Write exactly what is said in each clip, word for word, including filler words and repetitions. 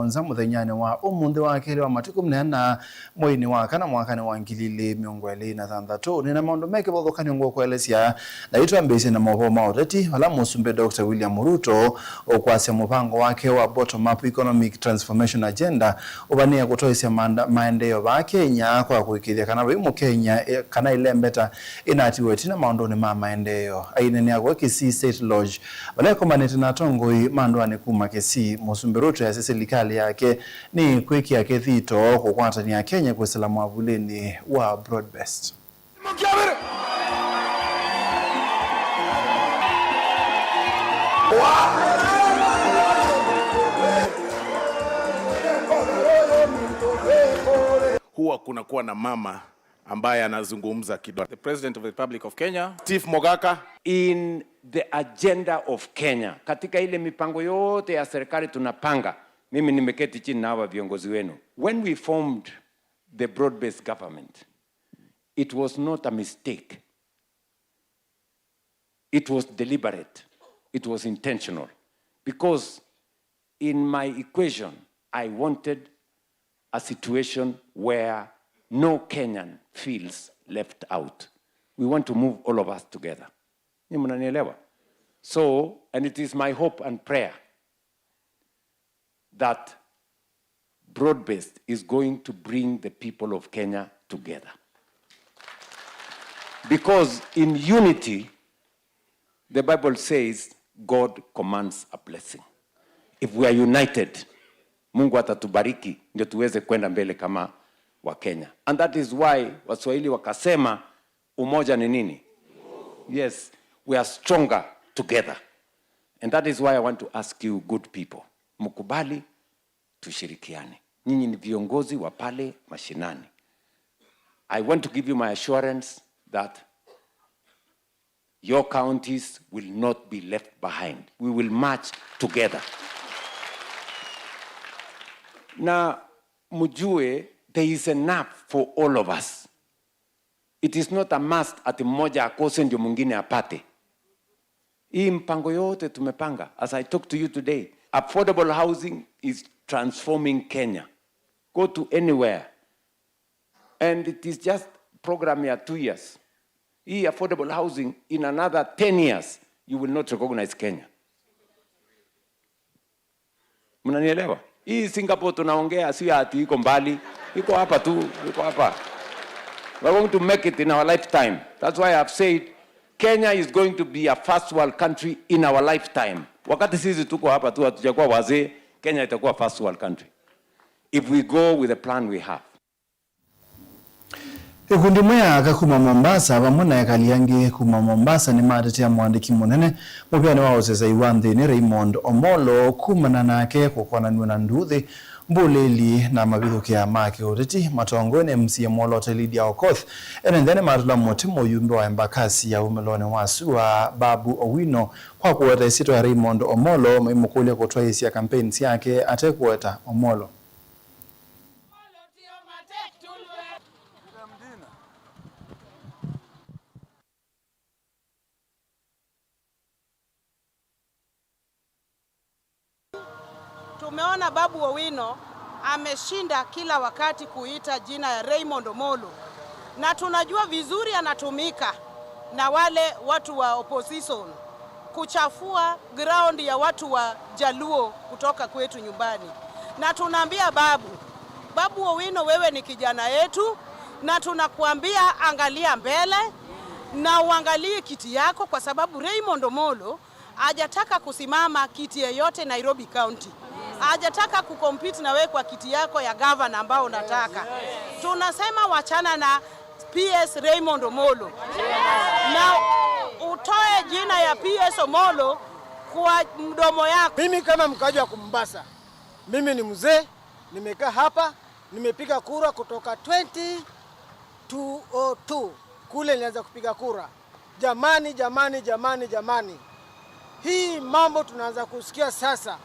Nza mũthenyanĩ wa ũmũnthĩ wa kelĩ wa matukũ mĩnana mweinĩ wa kana mwakanĩ wa ngili ilĩ mĩongo ĩlĩ na thanthatũ. Nĩ na maũndũ me kĩvathũkany'o ngũkũelesya, na yu twambĩĩsye na maũvoo ma ũteti, vala Mũsumbĩ Doctor William Ruto ũkwasya mũvango wake wa Bottom Up Economic Transformation Agenda ũvanĩe kũtoesya maanda-, maendeeo vaa Kenya kwa kũĩkĩĩthya kana vai Mũkenya, e, kana ĩlembeta ĩnatiwe ĩtina maũndũnĩ ma maendeeo. Aineenea kũu Kisii State Lodge, vala ekomanĩte na atongoi ma ndũanĩ kuma Kisii, Mũsumbĩ Ruto easya silikalĩ yake nĩkwĩkĩa kĩthito kũkwatany'a Akenya kwĩsĩla mwavulĩnĩ wa broad-based. Huwa kunakuwa na mama ambaye anazungumza kidogo. The President of the Republic of Kenya, Steve Mogaka. In the agenda of Kenya, katika ile mipango yote ya serikali tunapanga, mimi nimeketi chini na hawa viongozi wenu. When we formed the broad-based government, it was not a mistake. It was deliberate. It was intentional. Because in my equation, I wanted a situation where no Kenyan feels left out. We want to move all of us together. Ni mnanielewa? So, and it is my hope and prayer that broad-based is going to bring the people of Kenya together. Because in unity, the Bible says God commands a blessing. If we are united, Mungu atatubariki ndio tuweze kwenda mbele kama wa Kenya. And that is why Waswahili wakasema, umoja ni nini? Yes, we are stronger together. And that is why I want to ask you, good people, mkubali tushirikiane. Nyinyi ni viongozi wa pale mashinani. I want to give you my assurance that your counties will not be left behind. We will march together. Na mjue, there is enough for all of us. It is not a must ati mmoja akose ndio mwingine apate. Hii mpango yote tumepanga, as I talk to you today, affordable housing is transforming Kenya. Go to anywhere. And it is just program ya two years. Hii affordable housing, in another ten years, you will not recognize Kenya. Mnanielewa? Hii Singapore tunaongea sio ati iko mbali. Iko hapa tu, iko hapa. We're going to make it in our lifetime. That's why I've said Kenya is going to be a first world country in our lifetime. Wakati sisi tuko hapa tu, hatujakuwa wazee, Kenya itakuwa first world country. If we go with the plan we have. Ĩkundi ĩmwe ya aka kuma Mombasa vamwe na ekali angĩ kuma Mombasa nĩmatetea mũandĩki mũnene mũvĩanĩ wa ũseseĩ wa nthĩnĩ Raymond Omolo kumana nake kũkonanw'a na nduuthĩ, mbũlĩli na mavithũkĩa ma kĩũteti. Matongoew'e nĩ M C A mwoloote Lydia Okoth, ene nthĩ nĩmatũla mũtĩ mũyumbe wa Embakasi ya wumĩlonĩ wa sua Babu Owino kwa kũweta ĩsyĩtwa ya Raymond Omolo, maimũkũlya kũtwaĩĩsya kampeini syake ate kũweta Omolo. Tumeona Babu Owino ameshinda kila wakati kuita jina ya Raymond Omolo, na tunajua vizuri anatumika na wale watu wa opposition kuchafua ground ya watu wa Jaluo kutoka kwetu nyumbani. Na tunaambia Babu, Babu Owino, wewe ni kijana yetu, na tunakuambia angalia mbele na uangalie kiti yako, kwa sababu Raymond Omolo hajataka kusimama kiti yeyote Nairobi County. Hajataka kucompete na wewe kwa kiti yako ya governor ambao unataka. Tunasema wachana na P S Raymond Omolo. Na utoe jina ya P S Omolo kwa mdomo yako. Mimi kama mkaji wa Mombasa, mimi ni mzee, nimekaa hapa, nimepiga kura kutoka twenty two oh two. Kule nilianza kupiga kura. Jamani, jamani, jamani, jamani. Hii mambo tunaanza kusikia sasa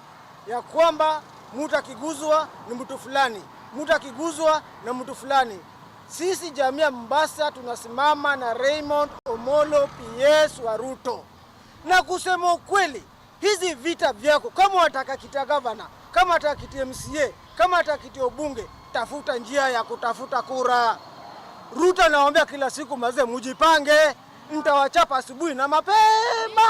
ya kwamba mtu akiguzwa ni mtu fulani, mtu akiguzwa na mtu fulani. Sisi jamii ya Mombasa tunasimama na Raymond Omolo P S wa Ruto. Na kusema ukweli, hizi vita vyako, kama wataka kiti ya gavana, kamata kiti M C A, kamata kiti ya ubunge, tafuta njia ya kutafuta kura. Ruto anawaambia kila siku, "Mazee, mujipange, nitawachapa asubuhi na mapema."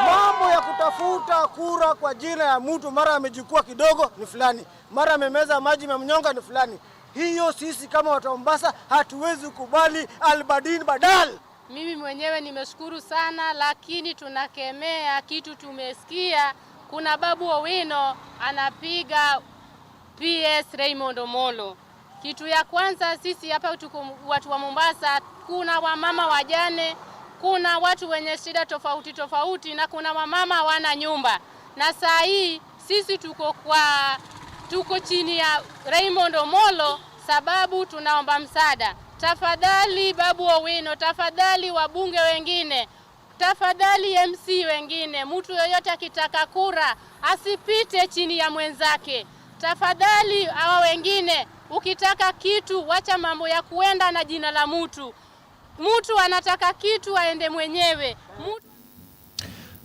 Mambo ya kutafuta kura kwa jina ya mtu, mara amejikua kidogo ni fulani, mara amemeza maji imemnyonga ni fulani. Hiyo sisi kama watu wa Mombasa hatuwezi kubali. Albadin badal. Mimi mwenyewe nimeshukuru sana, lakini tunakemea kitu tumesikia. Kuna Babu Owino anapiga P S Raymond Omolo. Kitu ya kwanza, sisi hapa tuko watu wa Mombasa, kuna wamama wajane, kuna watu wenye shida tofauti tofauti, na kuna wamama wana nyumba. Na saa hii sisi tuko kwa, tuko chini ya Raymond Omolo sababu tunaomba msaada. Tafadhali Babu Owino, tafadhali wabunge wengine, tafadhali M C wengine, mtu yoyote akitaka kura asipite chini ya mwenzake. Tafadhali hawa wengine, ukitaka kitu, wacha mambo ya kuenda na jina la mtu. Mtu anataka kitu aende mwenyewe. Mtu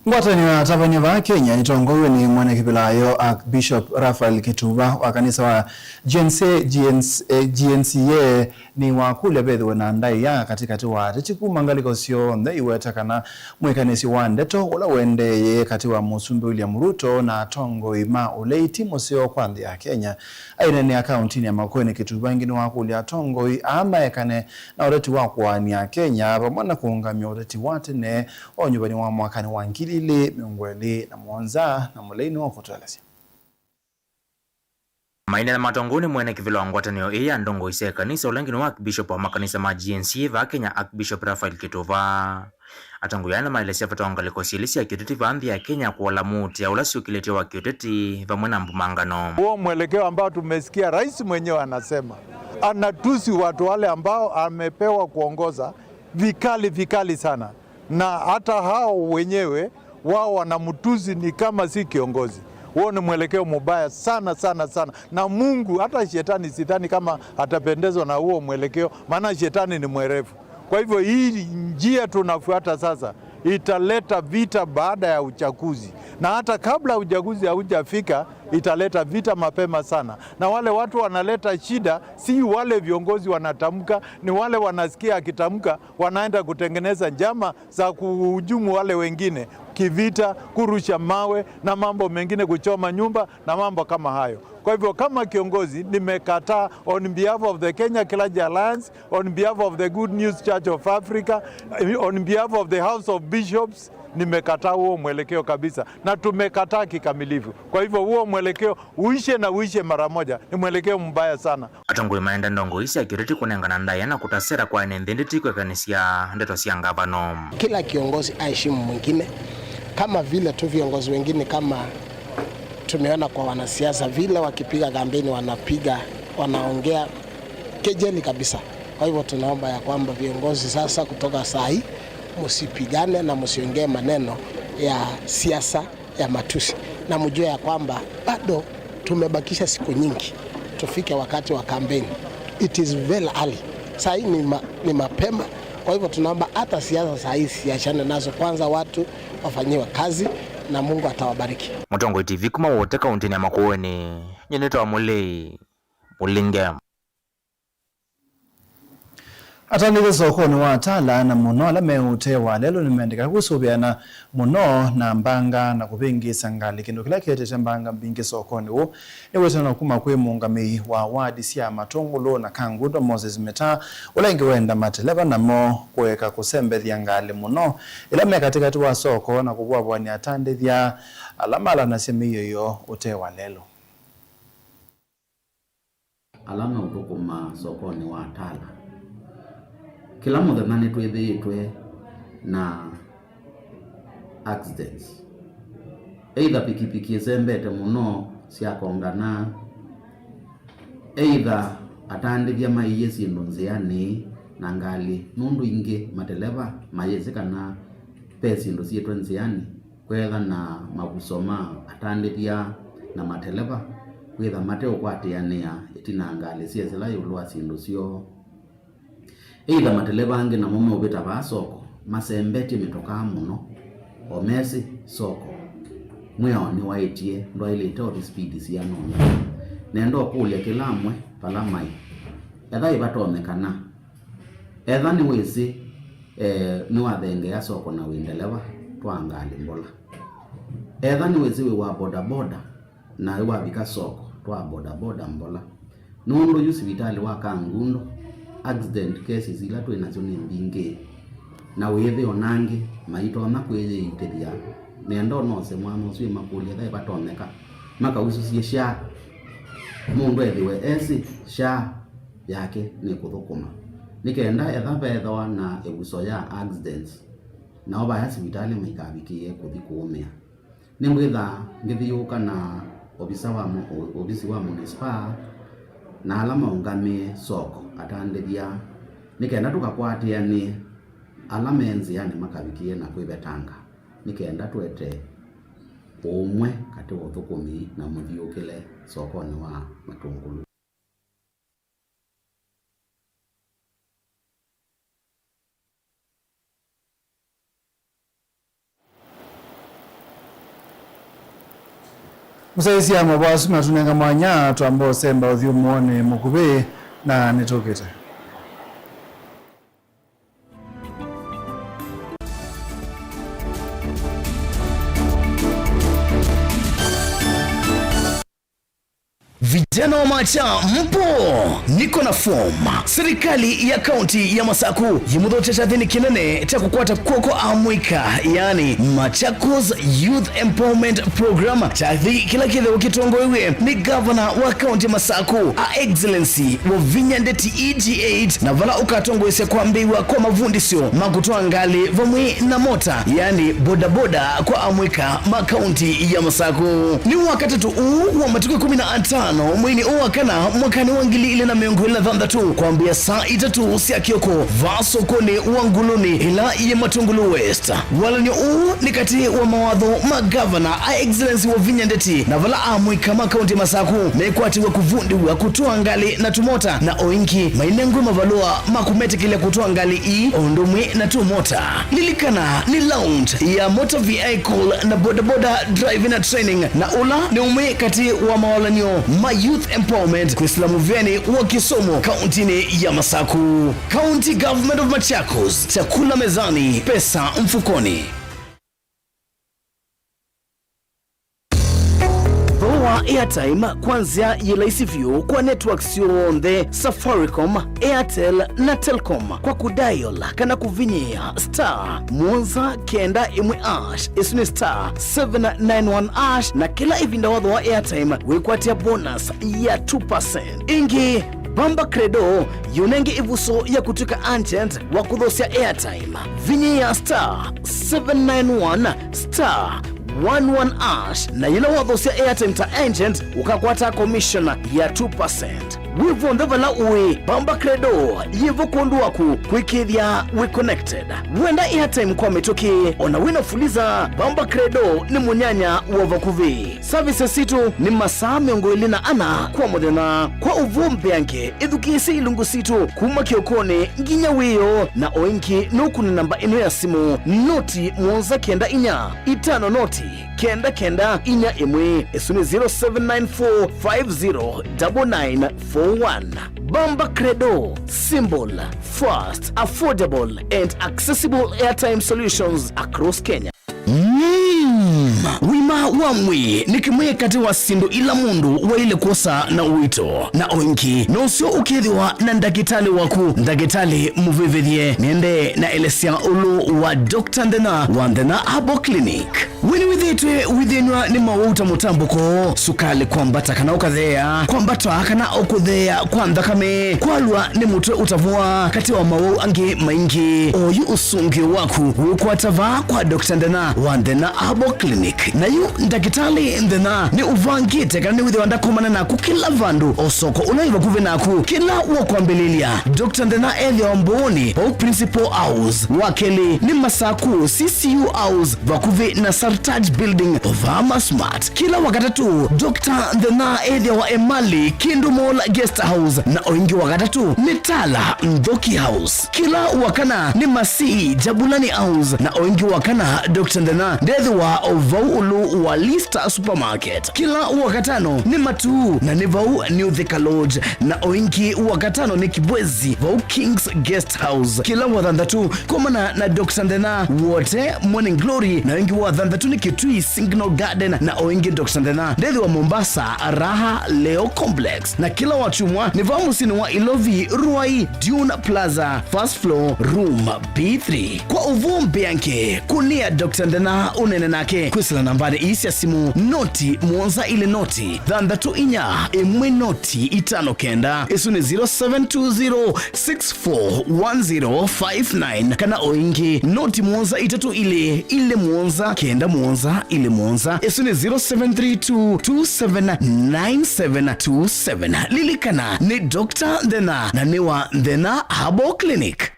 Ngwatanĩo ya atavany'a vaa Kenya ĩtongoew'e nĩ mwene kĩvĩla wayo Archbishop Raphael Kituva wa kanisa wa G N C, G N C, eh, G N C A nĩwakũlya vethĩwe na ndaĩa katĩkatĩ wa ateti kuma ngalĩko syonthe iweta kana mwĩkanĩsyo wa ndeto ũla ũendeeye katĩ wa Mũsumbĩ William Ruto na atongoi ma ũlei ti mũseo kwa nthĩ ya Kenya. Aineenea kaũntĩnĩ ya Makueni, Kituva ĩngĩ nĩwakũlya atongoi aa maekane na ũteti wa kũaany'a Akenya vamwe na kũũngamya ũteti wa tene wa ũnyuvani wa mwakanĩ wa ngili ilĩ mĩongo ĩlĩ na mũonza, na Mũlei nĩwe ũkũtũelesya. Maineena matongoew'e nĩ mwene kĩvĩla wa ngwatanĩo ĩĩ ya ndongoi sya ĩkanisa, ũla ĩngĩ nĩwe Archbishop wa makanisa ma G N C A vaa Kenya, Archbishop Raphael Kituva. Atongoi aa nĩmaelesya vata wa ngalĩko syelĩ sya kĩũteti vaa nthĩ ya Kenya kũola mũutĩa ũla syũkĩlĩtye wa kĩũteti vamwe na mbumangano. Huo mwelekeo ambao tumesikia rais mwenyewe anasema, anatusi watu wale ambao amepewa kuongoza vikali, vikali sana. Na hata hao wenyewe wao wanamtusi ni kama si kiongozi. Huo ni mwelekeo mubaya sana, sana, sana. Na Mungu, hata shetani, sidhani kama atapendezwa na huo mwelekeo, maana shetani ni mwerevu. Kwa hivyo hii njia tunafuata sasa italeta vita baada ya uchaguzi, na hata kabla uchaguzi haujafika italeta vita mapema sana. Na wale watu wanaleta shida si wale viongozi wanatamka, ni wale wanasikia akitamka wanaenda kutengeneza njama za kuhujumu wale wengine kivita, kurusha mawe na mambo mengine, kuchoma nyumba na mambo kama hayo. Kwa hivyo kama kiongozi nimekataa on behalf of the Kenya Clergy Alliance, on behalf of the Good News Church of Africa, on behalf of the House of Bishops, nimekataa huo mwelekeo kabisa na tumekataa kikamilifu. Kwa hivyo huo mwelekeo uishe na uishe mara moja, ni mwelekeo mbaya sana. Atongoi maenda ndongoi sya kĩũteti kũnengana ndaĩa na kũta sera kwa ene nthĩ ndĩti kwĩkanĩsya ndeto sya ngavano. Kila kiongozi aheshimu mwingine, kama vile tu viongozi wengine kama tumeona kwa wanasiasa vile wakipiga kampeni wanapiga, wanaongea kejeli kabisa. Kwa hivyo tunaomba ya kwamba viongozi sasa kutoka saa hii msipigane na msiongee maneno ya siasa ya matusi, na mjue ya kwamba bado tumebakisha siku nyingi tufike wakati wa kampeni. It is very early. Saa hii ni, ma, ni mapema. Kwa hivyo tunaomba hata siasa saa hii siachane nazo kwanza, watu wafanyiwe kazi na Mungu atawabariki. Mũtongoi T V kuma Wote kaũntĩnĩ ya Makueni, nyie nĩtawa Mũlei Mũlinge. Atandĩthya sokonĩ wa Tala, na mũno ala me ũtee wa lelũ, nĩmendeka kwĩsũvĩana mũno na mbanga na kũvĩngĩĩsa ngalĩ, kĩndũ kĩla kĩetete mbanga mbingĩ sokonĩ ũũ. Nĩwĩtano kuma kwĩ mũũngamĩi wa wadi sya Matũngũlũ na Kangundo, Moses Mĩtaa, ũla ĩngĩ wenda mateleva namo kũeka kũsembethya ngalĩ mũno ĩla me katĩkatĩ wa soko na kũvũavũanĩa atandĩthya ala malanasya mĩio yoo ũtee wa lelũ. Ala meũthũkũma sokonĩ wa Tala, kĩla mũthenya nĩtwĩthĩĩtwe na accidents. Either pikipiki ĩsembete mũno syakongana, either atandĩthya maiie syĩndũ nzĩanĩ na ngalĩ, nũndũ ingĩ mateleva mayĩsĩ kana ve syĩndũ syĩtwe nzĩanĩ. Kwĩtha na mavuso ma atandĩthya na mateleva kwĩtha mateũkwatĩanĩa ĩtina ngalĩ syesĩla ĩũlũ wa syĩndũ syoo. Either mateleva angĩ namo meũvĩta vaa soko masembetye mĩtokaa mũno, o mesĩ soko. Mwĩao nĩwaĩtye ndwaĩlĩte ũthi speed siana ũna. Nenda ũkũlya kĩla amwe vala maĩ, ethĩwa ĩvatonyekana, ethĩwa nĩwĩsĩ, eh, nĩwathengeea soko na wĩ ndeleva, twaa ngalĩ mbola. Ethĩwa nĩwĩsĩ wĩ wa bodaboda, na wavika soko, twaa bodaboda mbola. Nũndũ yu sivitalĩ wa Kangundo, accident cases ila twĩ nasyo nĩ mbingĩ, na wĩthĩo na angĩ maitonya kwĩyĩitĩthya. Nenda ũnose mwana ũsu ĩmakũlye ethĩwa vatonyeka makausũsye SHA, mũndũ ethĩwe esĩ SHA yake nĩkũthũkũma, nĩ kenda ethĩwa veethĩwa na ĩvuso ya accidents, nao vaya sivitalĩ maikavikĩĩe kũthi kũũmĩa. Nĩngwĩtha ngĩthiũũka na ovisa wa mu-, o-, ovisi wa munisipaa na ala maũngamĩe soko atandĩthya, nĩ kenda tũkakwatĩanĩe ala me nzĩanĩ makavikĩe na kwĩvetanga, nĩ kenda tũete ũũmwe katĩ wa ũthũkũmi na mũthiũkĩle sokonĩ wa Matũngũlũ. Mũsyaĩĩsya mavoo asu matũnenga mwanya twamba ũsemba ũthyũmũonĩ mũkuvĩ na nĩtũkĩte. Vijana wa Macha mpo? Niko na form. Serikali ya kaunti ya Masaku yĩmũthokya kyathĩnĩ kĩnene kya kũkwata kw'oko amũika, yani Machakos Youth Empowerment Program, kyathĩ kĩla kĩthĩwa kĩtongoew'e nĩ gavana wa kaunti ya Masaku, Her Excellency Wavinya Ndeti E G eight, na vala ũkatongoesya kwambĩĩw'a kwa mavundĩsyo ma kũtwaa ngalĩ vamwe na mota, yani bodaboda, kwa amũika ma kaunti ya Masaku. Nĩ Wakatatũ ũũ wa matukũ ĩkũmi na atano mweinĩ ũũ wa kana mwakanĩ wa ngili ilĩ na mĩongo ĩlĩ na thanthatũ, kwambĩa saa itatũ sya kĩoko vaa sokonĩ wa Nguluni ĩla yĩ Matũngũlũ West. Walany'o ũũ nĩ katĩ wa mawatho ma gavana, Her Excellency Wavinya Ndeti, na vala amũika ma kaunti ya Masaku mekwatĩw'a kũvundĩw'a kũtwaa ngalĩ na tũmota, na o ĩngĩ mainengwe mavalũa ma kũmetĩkĩlya kũtwaa ngalĩ ii o ũndũ ũmwe na tũmota. Lilikana, nĩ launch ya motor vehicle na bodaboda driving na training, na ũla nĩ ũmwe katĩ wa mawalany'o ma youth empowerment kwĩsĩla mũvĩanĩ wa kĩsomo kauntinĩ ya Masaku. County Government of Machakos, chakula mezani, pesa mfukoni. Thooa airtime kwa nzĩa yĩ laisi vyũ kwa networks syonthe, Safaricom, Airtel na Telcom, kwa kũdial kana kũvinyĩĩa star mũonza kenda ĩmwe hash, ĩsu nĩ star seven nine one hash, na kĩla ĩvinda wathooa airtime wĩkwatĩa bonus ya two percent. Ĩngĩ, Bamba Credo yũnenge ĩvuso ya kũtw'ĩka agent wa kũthosya airtime. Vinyĩĩa star seven nine one star one one hash, na yĩla wathosya airtime ta agent, ũkakwata commission ya two percent. Wĩ vonthe vala ũĩ, Bamba Credo yĩvo kwondũ waku kwĩkĩĩthya wĩ connected. Wenda airtime kwa mĩtũkĩ, ona wĩna Fuliza, Bamba Credo nĩ mũnyanya wa vakuvĩ. Services sitũ nĩ masaa mĩongo ĩlĩ na ana kwa mũthenya. Kwa ũvoo mbeange, ĩthukĩĩsye ilungu sitũ kuma kĩokonĩ nginya wĩoo, na o ĩngĩ nũkũne namba ĩno ya simũ, noti mũonza kenda inya itano noti kenda kenda inya ĩmwe, ĩsu nĩ zero seven nine four five zero double nine four one. Bamba Credo, simple, fast, affordable and accessible airtime solutions across Kenya. Mm, ũima wa mwĩĩ nĩ kĩmwe katĩ wa syĩndũ ila mũndũ waĩle kwosa na ũito, na o ĩngĩ nũseo ũkethĩwa na ndakĩtalĩ waku, ndakĩtalĩ mũvĩvĩthye. Nĩendee na elesya ũlũ wa Doctor Nthena wa Nthena Herbal Clinic. We nĩwĩthĩĩtwe wĩthĩnw'a nĩ mawau ta mũtambũko, sukalĩ kwambata kana ũkatheea, kwambata kana ũkũtheea kwa nthakame, kwalwa nĩ mũtwe ũtavũa, katĩ wa mawau angĩ maingĩ? Oyu ũsũngĩo waku wĩũkwata vaa kwa Doctor Nthena wa Nthena Herbal Clinic. Na yu ndakĩtalĩ Nthena nĩ ũvangĩte kana nĩwĩthĩwa ndakomana naku kĩla vandũ, o soko ũla wĩ vakuvĩ naku. Kĩla wakwambĩlĩlya, Doctor Nthena ethĩawa Mbooni, vau Principal House. Wa kelĩ nĩ Masaku, C C U House, vakuvĩ na Taj Building, Farmer Smart. Kĩla Wakatatũ, Doctor Nthena ethĩawa Emali, Kindu Mall Guest House, na o ĩngĩ Wakatatũ nĩ Tala Nthoki House. Kĩla Wakana nĩ Masii, Jabulani House, na o ĩngĩ Wakana, Doctor Nthena ndethĩwa o vau ĩũlũ wa Lista Supermarket. Kĩla Wakatano nĩ Matuu, na nĩ vau New Thika Lodge, na o ĩngĩ Wakatano nĩ Kibwezi, vau King's Guest House. Kĩla Wathanthatũ, komana na Doctor Nthena Wote Morning Glory, na ĩngĩ Wathanthatũ nĩ Kitui Signal Garden, na o ĩngĩ Doctor Nthena ndethĩwa Mombasa, Raha Leo Complex. Na kĩla Wakyumwa nĩ vaa mũsyĩnĩ wa Ilovi, Ruai, Dune Plaza, first floor, room B three. Kwa ũvoo mbeange, kũnĩa Doctor Nthena ũneene nake kwĩsĩla nambanĩ ii sya simũ, noti mũonza ilĩ noti, thanthatũ inya, ĩmwe noti, itano kenda. Ĩsu nĩ zero seven two zero six four one zero five nine, kana o ĩngĩ, noti mũonza itatũ ilĩ, ilĩ mũonza, kenda mũonza, ilĩ mũonza. Ĩsu nĩ zero seven three two two seven nine seven two seven. Lilikana, nĩ Doctor Nthena, na nĩ wa Nthena Herbal Clinic.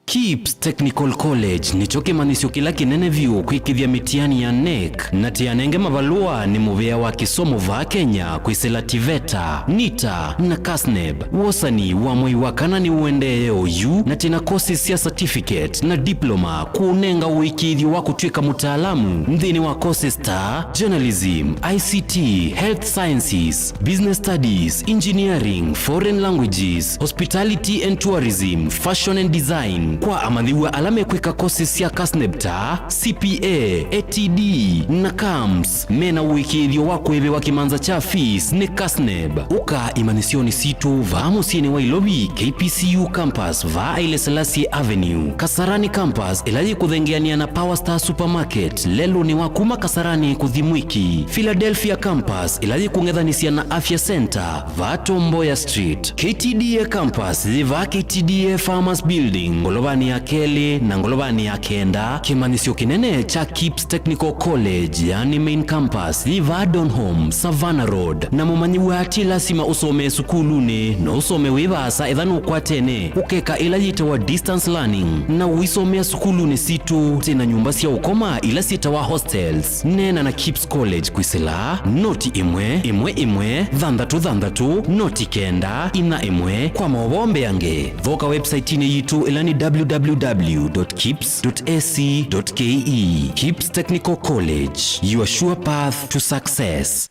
KIPS Technical College nĩkyo kĩmanyĩsyo kĩla kĩnene vyũ kwĩkĩthya mĩtiani ya NEC, na tĩanenge mavalũa nĩ mũvĩa wa kĩsomo vaa Kenya kwĩsĩla TVETA, NITA, na KASNEB. Wosani wa mwei wa kana nĩũendee oyu, na twĩna courses sya certificate na diploma kũũnenga ũĩkĩĩthyo wa kũtw'ĩka mũtaalamu nthĩnĩ wa courses ta journalism, I C T, health sciences, business studies, engineering, foreign languages, hospitality and tourism, fashion and design. Kwa amanyĩw'a ala mekwĩka courses sya KASNEB ta C P A, A T D, na CAMS, mena ũĩkĩĩthyo wa kũĩvĩwa kĩmanza kya fees nĩ KASNEB. Ũka imanyĩsyonĩ sitũ vaa mũsyĩnĩ wa Ilovi, K P C U campus, vaa Haile Selassie Avenue, Kasarani campus, ĩla yĩkũthengeanĩa na Power Star Supermarket, lelũnĩ wa kuma Kasarani kũthi Mwiki, Philadelphia campus, ĩla yĩkũng'ethanĩsya na Afya Center, vaa Tom Mboya Street, K T D A campus, yĩ vaa K T D A Farmers Building, ngolovanĩ ya kelĩ na ngolovanĩ ya kenda. Kĩmanyĩsyo kĩnene kya KIPS Technical College, yani main campus, yĩ vaa Donholm, Savannah Road. Na mũmanyĩw'a ti lasima ũsomee sukulunĩ, no ũsome wĩ vaasa etha nũkwatene, ũkeka ĩla yĩtawa distance learning, na ũisomea sukulunĩ sitũ. Twĩna nyũmba sya ũkoma ila syĩtawa hostels. Neena na KIPS College kwĩsĩla noti ĩmwe ĩmwe ĩmwe thanthatũ thanthatũ noti kenda inya ĩmwe. Kwa maũvoo mbeange, thoka website-inĩ yitũ ĩla nĩ W W W dot kips dot A C dot K E. KIPS Technical College, your sure path to success.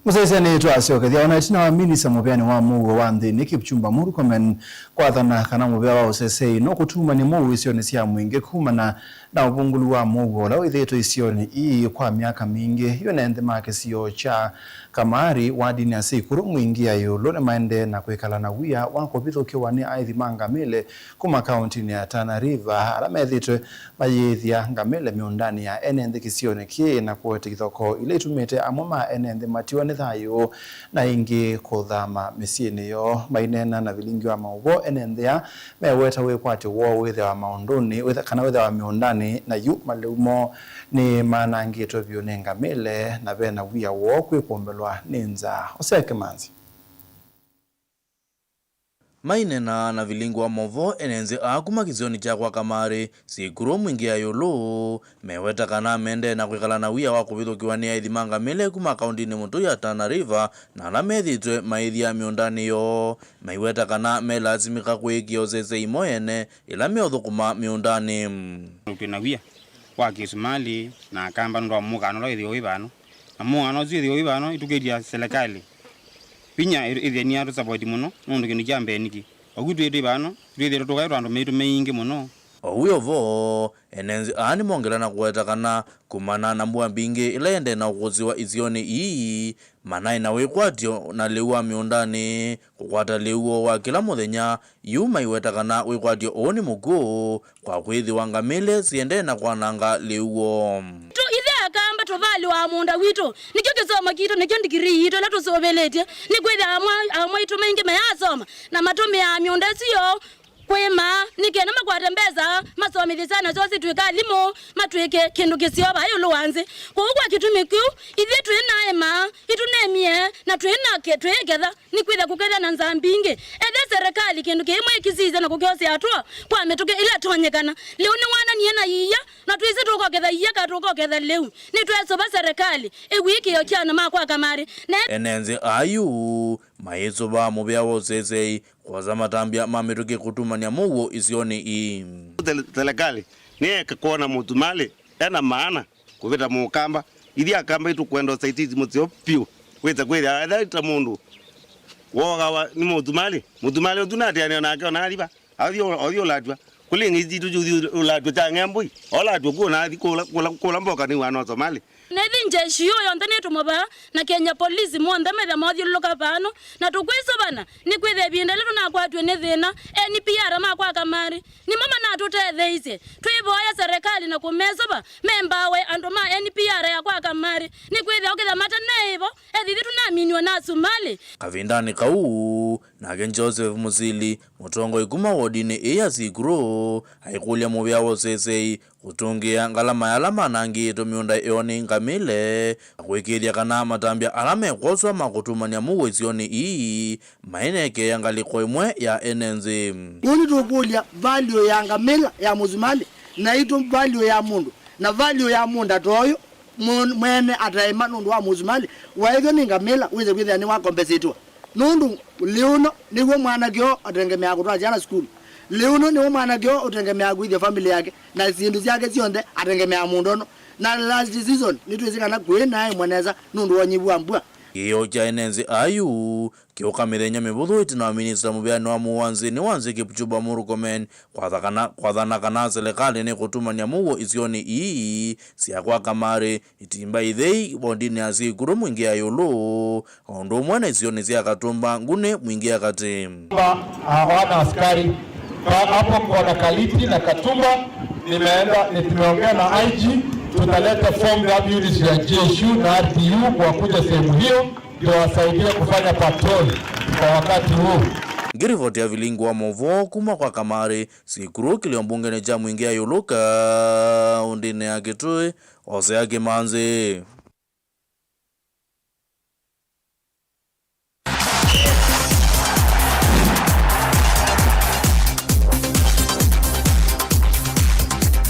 Mũsyaĩĩsya, nĩtwasyokethya. Ona ĩtina wa minista mũvĩanĩ wa mũuo wa nthĩnĩ Kipchumba Murkomen kwathana kana mũvĩa wa ũseseĩ nũkũtumany'a mũuo isionĩ sya mwingĩ kumana na ũvungũlu wa mũuo ũla wĩthĩĩtwe isionĩ ii kwa myaka mingĩ, yu ene nthĩ ma kĩsio kya Kamari, wadinĩ ya Seikuru, Mwingi ya ĩũlũ nĩmaendee na kwĩkala na wia wa kũvithũkĩwa nĩ aĩthi ma ngamĩle kuma kaũntĩnĩ ya Tana River, ala methĩĩtwe mayĩĩthya ngamĩle mĩũndanĩ ya ene nthĩ kĩsionĩ kĩĩ na kũete ithokoo ila itumĩte amwe ma ene nthĩ matiwa nĩ thayũ na ĩngĩ kũthama mĩsyĩnĩ yoo. Maineena na vilingi wa maũvoo, ene nthĩ aa meweta wĩkwatyo woo wĩthĩawa maũndũnĩ, wĩtha-, kana wĩthĩawa mĩũndanĩ, na yu malĩu moo nĩmanangĩtwe vyũ nĩ ngamĩle, na ve na wia woo kwĩkũmbĩlwa nĩ nzaa. Osea Kĩmanzi. Maineenaa na vilingi wa maũvoo, ene nthĩ aa kuma kĩsionĩ kya kwa Kamari, Seikuru, Mwingi ya ĩũlũ, meweta kana mendee na kwĩkala na wia wa kũvithũkĩwa nĩ aĩthi ma ngamĩle kuma kaũntĩnĩ mũtũi ya Tana River na ala methĩĩtwe maĩthya mĩũndanĩ yoo. Maiweta kana melasimĩka kwĩkĩa ũseseĩ mo ene ĩla meũthũkũma mĩũndanĩ. Twĩ na wia wa kĩsumalĩ na kamba nũndũ wa mũũkano ũla wĩthĩwa wĩ vano. Na mũũkano ũsu wĩthĩwa wĩ vano, ĩtũkĩlya selekalĩ vinya ĩ-, ĩthĩe nĩyatũsapoti mũno, nũndũ kĩndũ kya mbee nĩkĩ, oku twĩ twĩ vano, twĩthĩe tũkaĩtwa andũ maitũ maingĩ mũno. O wĩ o vo, ene nthĩ aa nĩmongela na kũweta kana kumana na mbua mbingĩ ĩla ĩendee na ũkũsĩwa isionĩ ii, manaĩ na wĩkwatyo na lĩu wa mĩũndanĩ, kũkwata lĩu woo wa kĩla mũthenya, yu maiweta kana wĩkwatyo ũũ nĩ mũkw'ũ kwa kwĩthĩwa ngamĩle siendee na kwananga lĩu woo. Tu ithe akamba tũvalĩwa mũũnda witũ, nĩkyo kĩsomo kitũ, nĩkyo ndikirii yitũ ĩla tũsũvĩlĩtye, nĩkwĩthĩa amwe, amwe aitũ maingĩ mayasoma na matũmĩaa mĩũnda ĩsu yoo Kwĩ maa, nĩ kenda makwate mbesa, masomethye syana syoo syĩtw'ĩke alimũ, matw'ĩke kĩndũ kĩseo vaa ĩũlũ wa nthĩ. Kwoou kwa kĩtumi kĩu, ithyĩ twĩ na maa, ĩtũnemie, na twĩ na ke-, twĩ ĩketha, nĩkwĩthĩa kũkethĩa na nzaa mbingĩ. Ethĩa serikali kĩndũ kĩmwe ĩkĩsisya na kũkyosea atũa kwa mĩtũkĩ ĩla ĩtonyekana. Lĩu nĩwananie na iia, na twĩsĩ tũkoketha iia ka tũkoketha lĩu. Nĩtwesũva serikali ĩw'ĩkĩo kya andũ ma kwa Kamarĩ. Na ene nthĩ aa yu mayĩsũva mũvĩa wa ũseseĩ kwosa matambya ma mĩtũkĩ kũtumany'a mũuo isionĩ ii. Sele-, serikali nĩyeke kwona Mũsumalĩ ena maana kũvĩta Mũkamba. Ithyĩ Akamba ĩtũkwenda ũsaititi mũseo vyũ. Wĩse kwĩthĩa etha ta mũndũ woogawa nĩ Mũsumalĩ. Mũsumalĩ ũsu natĩanĩo nake ona aliva. Athi, athi ũlatw'a. Kũlĩ ng'ei sitũ syũthi ũlatw'a kya ng'embũi. Olatw'a kuo nathi kũla, kũla, kũla mboka nĩ wana Somalia. Nĩthi njeshi yu yonthe nĩtũmwe vaa, na Kenya Police monthe metha mathyũlũlũka vano, na tũkwĩsũvana, nĩkwĩthĩa ĩvinda ĩla tũnakwatw'e nĩ thĩna, N P R ma kwa Kamarĩ nĩmo manatũtetheeisye. Twĩvoya serikali na kũmesũva membawe andũ ma N P R ya kwa Kamarĩ, nĩkwĩthĩa ũkĩtha mate neĩvo, ethithi tũnaminiwe na Asumali. Kavindanĩ kau, nake Joseph Mũsili, mũtongoi kuma wodinĩ ĩĩ ya Sikuru, aikũlya mũvĩa wa ũseseĩ kũtũngĩĩa ngalama ya ala manangĩĩtwe mĩũnda yoo nĩ ngamĩle, na kũĩkĩĩthya kana matambya ala mekwoswa ma kũtumany'a mũuo isionĩ ii mainekeea ngalĩko ĩmwe ya ene nthĩ. Kwoou nĩtũkũlya value ya ngamĩla ya Mũsumalĩ, naitũ value ya mũndũ, na value ya mũũnda ta ũyũ, Mũ-, mwene ataĩma nũndũ wa Mũsumalĩ waĩthw'a nĩ ngamĩla wĩse kwĩthĩa nĩwakombesĩtwa. Nũndũ lĩu no nĩw'o mwanake ũũ atengemeaa kũtwaa syana sukulu. Lĩu no nĩw'o mwanake ũũ ũtengemeaa kwĩthya famĩlĩ yake, na syĩndũ syake syonthe atengemeaa mũũnda ũno. Na last season nĩtwĩsĩ kana kwĩ naĩ mwanesa nũndũ wa ũnyivu wa mbua. Kĩĩo kya ene nthĩ aa yu kĩũka mĩthenya mĩvũthũ ĩtina wa minista mũvĩanĩ wa mũuo wa nthĩnĩ wa nthĩ Kipchumba Murkomen kwatha kana, kwathana kana selekalĩ nĩkũtumany'a mũuo isionĩ ii sya kwa Kamarĩ, Itimba Ithei, wodinĩ ya Sikuru, Mwingĩ ya Ĩũlũ, o ũndũ ũmwe na isionĩ sya Katumba, Nguni, Mwingĩ ya Katĩ. Hawana askari. Ka-, hapo kuna Kaliti na Katumba, nimeenda, ni-, tumeongea na I G, tutaleta formed up units ya G S U na R T U kwa kuja sehemu hiyo, ndio wasaidie kufanya patrol kwa wakati huu. Ngĩrivoti ya vilingi wa maũvoo kuma kwa Kamarĩ, Sikuru, kĩlio mbungenĩ kya Mwingĩ ya Ĩũlũ kaũndĩnĩ ya Kitui, Hosea Kĩmanzi.